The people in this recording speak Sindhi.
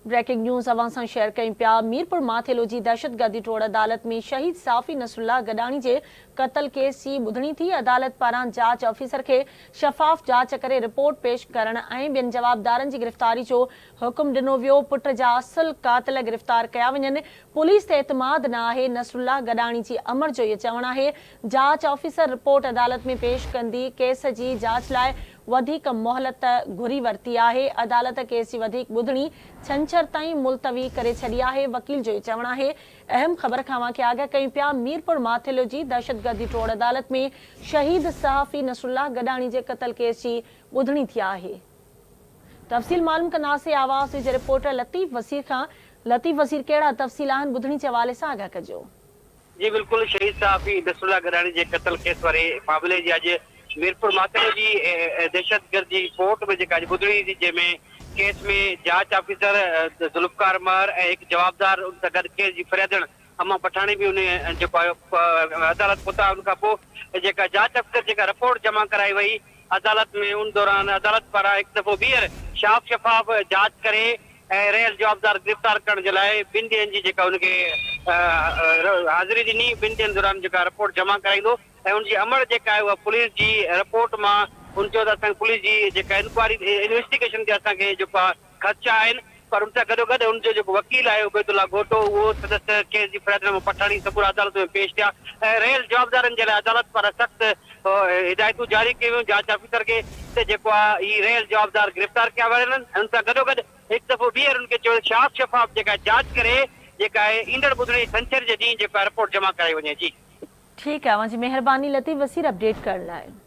بريڪنگ نيوز اوهان سان شيئر ڪيون پيا ميرپور ماٿيلو جي دهشتگردي ٽوڙ عدالت ۾ شهيد صحافي نصرالله گڏاڻي جي قتل ڪيس جي ٻڌڻي ٿي عدالت پاران جاچ آفيسر کي شفاف جاچ ڪري رپورٽ پيش ڪرڻ ۽ ٻين جوابدارن جي گرفتاري جو حڪم ڏنو ويو پٽ جا اصل قاتل گرفتار ڪيا وڃن پوليس تي اعتماد نه آهي نصرالله گڏاڻي جي امڙ جو اهو چوڻ آهي جاچ آفيسر رپورٽ عدالت ۾ پيش ڪندي ڪيس جي جاچ لاء وڌيڪ مهلت گهري ورتي آهي، عدالت ڪيس جي وڌيڪ ٻڌڻي ڇنڇر تائين ملتوي ڪري ڇڏي آهي، وڪيل جو اهو چوڻ آهي اهم خبر کان اوهان کي آگاهه ڪيون پيا ميرپور ماٿيلو جي دهشتگردي ٽوڙ عدالت ۾ شهيد صحافي نصرالله گڏاڻي جي قتل ڪيس جي ٻڌڻي ٿي آهي. تفصيل معلوم ڪنداسين آواز نيوز جي رپورٽر لطيف وسير کان، لطيف وسير ڪهڙا تفصيل آهن ٻڌڻي جي حوالي سان آگاهه ڪجو. جي بلڪل شهيد صحافي نصرالله گڏاڻي جي قتل ڪيس واري معاملي جي اڄ ميرپور ماٿيلو جي دهشتگردي ڪورٽ ۾ جيڪا اڄ ٻڌڻي ٿي جنهن ۾ ڪيس ۾ جاچ آفيسر ذوالفقار مهر ۽ هڪ جوابدار ان سان گڏ ڪيس جي فريادڻ اما پٺاڻي به ان جيڪو آيو عدالت پهتا ان کان پوء جيڪا جاچ آفيسر جيڪا رپورٽ جمع ڪرائي وئي عدالت ۾ ان دوران عدالت پاران هڪ دفعو ٻيهر شاف شفاف جاچ ڪري ۽ رهيل جوابدار گرفتار ڪرڻ جي لاء ٻن ڏينهن جي جيڪا ان کي حاضري ڏني ٻن ڏينهن دوران جيڪا رپورٽ جمع ڪرائيندو ۽ ان جي امڙ جيڪا آهي اها پوليس جي رپورٽ مان ان چيو ته اسان کي پوليس جي جيڪا انڪوائري انويسٽيگيشن تي اسان کي جيڪو آهي خدشا آهن پر ان سان گڏوگڏ ان جو جيڪو وڪيل آهي عبيدالله گهوٽو اهو سندس ڪيس جي فرياد نامو پٺاڻي سمورا عدالت ۾ پيش ٿيا ۽ رهيل جوابدارن جي لاء عدالت پاران سخت هدايتون جاري ڪيون ويون جاچ آفيسر کي ته جيڪو آهي هي رهيل جوابدار گرفتار ڪيا وڃن ۽ ان سان گڏوگڏ هڪ دفعو ٻيهر ان کي چيو ته شاف شفاف جيڪا جاچ ڪري جيڪا آهي ايندڙ ٻڌڻي ڇنڇر جي ڏينهن جيڪو آهي رپورٽ جمع ڪرائي وڃي جي. ٺيڪ آهي اوهان جي مهرباني لطيف وسير اپڊيٽ ڪرڻ لاء.